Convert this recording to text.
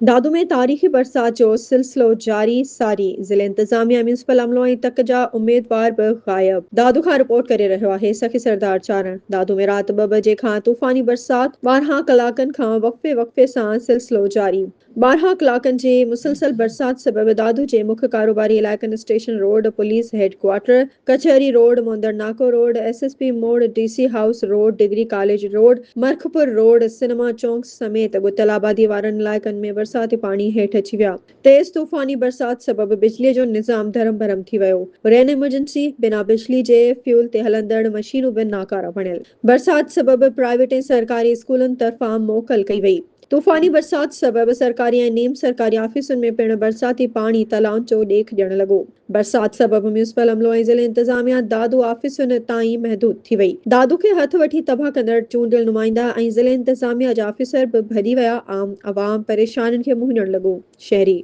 دادو ۾ تاريخي برسات جو سلسلو جاري ساري، ضلعي انتظاميا، ميونسپل عملو ۽ تڪ جا اميدوار به غائب. دادو کان رپورٽ ڪري رهيو آهي سخي سردار چارڻ. دادو ۾ رات ٻه بجي کان طوفاني برسات 12 ڪلاڪن کان وقفي وقفي سان سلسلو جاري. 12 ڪلاڪن جي مسلسل برسات سبب دادو جي مک ڪاروباري علائقن station road, police head quarter, Kachehri road, Mondar Nako road, S S P موڙ، D C house road, degree college road, Markhpur road, cinema چونڪ سميت ڳتيل آبادي وارن علائقن ۾ برساتي پاڻي هيٺ اچي ويا. تيز طوفاني برسات سبب بجلي جو نظام درهم برهم ٿي ويو. رين ايمرجنسي، بنا بجلي جي فيول تي هلندڙ مشينون به ناڪاره بڻيل. برسات سبب پرائيويٽ ۽ سرڪاري اسڪولن طرفان موڪل ڪئي وئي. طوفاني برسات سبب سرڪاري ۽ نيم سرڪاري آفيسن ۾ پڻ برساتي پاڻي تلائن جو ڏيک ڏيڻ لڳو. برسات سبب ميونسپل عملو ۽ ضلعي انتظاميا دادو آفيسن تائين محدود ٿي وئي. دادو کي هٿ وٺي تباهه ڪندڙ چونڊيل نمائندا ۽ ضلعي انتظاميا جا آفيسر به ڀڄي ويا، عام عوام پريشانين کي منهن ڏيڻ لڳو. شهري.